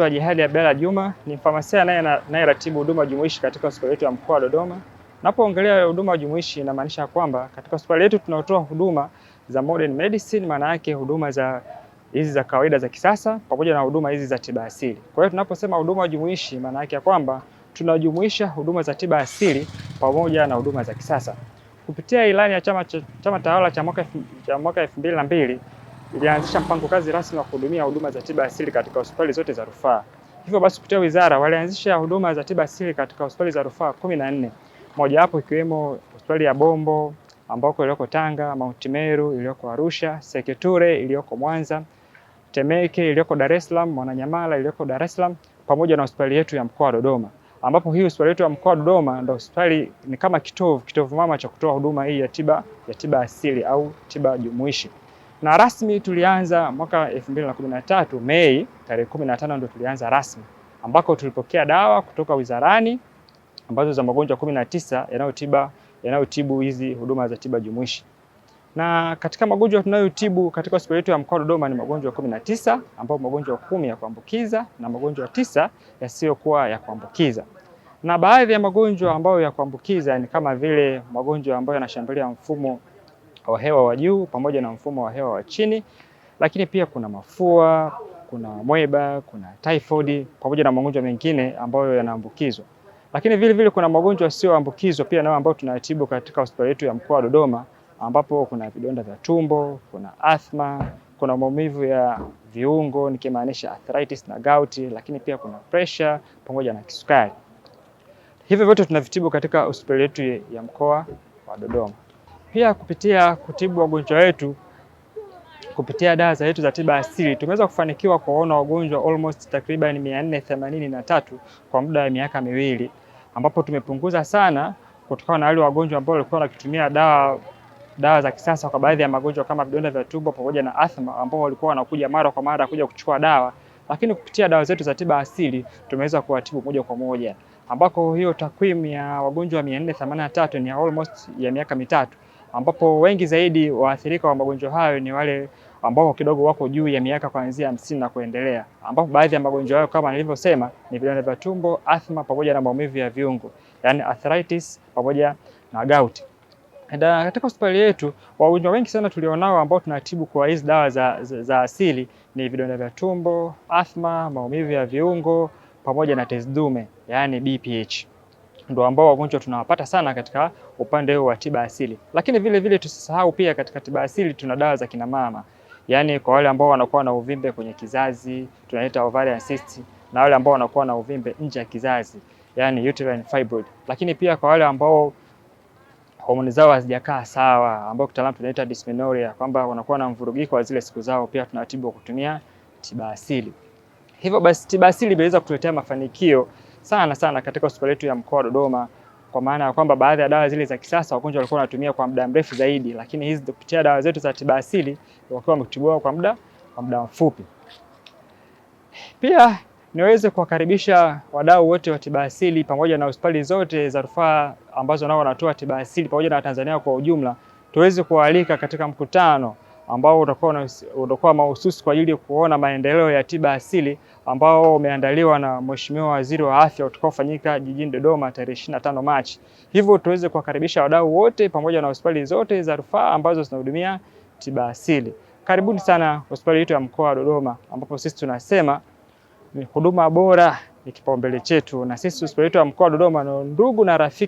Naitwa Jihadi Abdalla Juma, ni mfamasia anayeratibu huduma jumuishi katika hospitali yetu ya mkoa wa Dodoma. Napoongelea huduma jumuishi inamaanisha kwamba katika hospitali yetu tunatoa huduma za modern medicine, maana yake huduma za hizi za kawaida za kisasa pamoja na huduma hizi za tiba asili. Kwa hiyo tunaposema huduma jumuishi maana yake ya kwamba tunajumuisha huduma za tiba asili pamoja na huduma za kisasa. Kupitia ilani ya chama tawala cha mwaka 2002 ilianzisha mpango kazi rasmi wa kuhudumia huduma za tiba asili katika hospitali zote za rufaa. Hivyo basi kupitia wizara walianzisha huduma za tiba asili katika hospitali za rufaa 14, mojawapo ikiwemo hospitali ya Bombo ambako iliyoko Tanga, Mount Meru iliyoko Arusha, Seketure iliyoko Mwanza, Temeke iliyoko Dar es Salaam, Mwananyamala iliyoko Dar es Salaam pamoja na hospitali yetu ya mkoa wa Dodoma, ambapo hii hospitali yetu ya mkoa wa Dodoma ndio hospitali ni kama kitovu mama cha kutoa huduma hii ya tiba asili au tiba jumuishi. Na rasmi tulianza mwaka 2013 Mei tarehe 15 ndio tulianza rasmi, ambako tulipokea dawa kutoka wizarani ambazo za magonjwa 19 yanayotibu hizi huduma za tiba jumuishi. Na katika magonjwa tunayotibu katika hospitali yetu ya mkoa wa Dodoma ni magonjwa 19, ambapo magonjwa 10 ya kuambukiza na magonjwa 9 yasiyokuwa ya kuambukiza. Na baadhi ya magonjwa ambayo ya kuambukiza ni kama vile magonjwa ambayo yanashambulia mfumo wa hewa wa juu pamoja na mfumo wa hewa wa chini, lakini pia kuna mafua, kuna mweba, kuna typhoid pamoja na magonjwa mengine ambayo yanaambukizwa. Lakini vile vile kuna magonjwa yasiyoambukizwa pia nayo ambayo tunayatibu katika hospitali yetu ya mkoa wa Dodoma, ambapo kuna vidonda vya tumbo, kuna asthma, kuna maumivu ya viungo nikimaanisha arthritis na gout, lakini pia kuna pressure pamoja na kisukari. Hivyo vyote tunavitibu katika hospitali yetu ya mkoa wa Dodoma. Pia kupitia kutibu wagonjwa wetu kupitia dawa zetu za tiba asili tumeweza kufanikiwa kuwaona wagonjwa almost takriban 483 kwa muda wa miaka 2, ambapo tumepunguza sana kutokana na wale wagonjwa ambao walikuwa wakitumia dawa za kisasa kwa baadhi ya magonjwa kama vidonda vya tumbo pamoja na asthma, ambao walikuwa wanakuja mara kwa mara kuja kuchukua dawa, lakini kupitia dawa zetu za tiba asili tumeweza kuwatibu moja kwa moja, ambako hiyo takwimu ya wagonjwa 483 ni almost ya miaka 3, ambapo wengi zaidi waathirika wa magonjwa hayo ni wale ambao kidogo wako juu ya miaka kuanzia 50 na kuendelea, ambapo baadhi ya magonjwa hayo kama nilivyosema ni vidonda vya tumbo, asthma pamoja na maumivu ya viungo, yani arthritis pamoja na gout. Na katika hospitali yetu wagonjwa wengi sana tulionao ambao tunatibu kwa hizi dawa za asili ni vidonda vya tumbo, asthma, maumivu ya viungo pamoja na tezi dume, yani BPH. Ndio ambao wagonjwa tunawapata sana katika upande huu wa tiba asili. Lakini vile vile tusisahau pia katika tiba asili tuna dawa za kina mama. Yaani kwa wale ambao wanakuwa na uvimbe kwenye kizazi tunaita ovarian cyst, na wale ambao wanakuwa na uvimbe nje ya kizazi, yani uterine fibroid. Lakini pia kwa wale ambao homoni zao hazijakaa sawa, ambao kitaalamu tunaita dysmenorrhea, kwamba wanakuwa na mvurugiko wa zile siku zao, pia tunatibu kwa kutumia tiba asili. Hivyo basi tiba asili imeweza kutuletea mafanikio sana sana katika hospitali yetu ya mkoa wa Dodoma, kwa maana ya kwamba baadhi ya dawa zile za kisasa wagonjwa walikuwa wanatumia kwa muda mrefu zaidi, lakini hizi kupitia dawa zetu za tiba asili wakiwa wametibiwa kwa muda mfupi. Pia niweze kuwakaribisha wadau wote wa tiba asili pamoja na hospitali zote za rufaa ambazo nao wanatoa tiba asili pamoja na Watanzania kwa ujumla, tuweze kuwaalika katika mkutano ambao utakuwa mahususi kwa ajili ya kuona maendeleo ya tiba asili ambao umeandaliwa na Mheshimiwa Waziri wa Afya utakaofanyika jijini Dodoma tarehe 25 Machi. Hivyo tuweze kuwakaribisha wadau wote pamoja na hospitali zote za rufaa ambazo zinahudumia tiba asili. Karibuni sana hospitali yetu ya mkoa wa Dodoma, ambapo sisi tunasema ni huduma bora ni kipaumbele chetu, na sisi hospitali yetu ya mkoa wa Dodoma ni ndugu na rafiki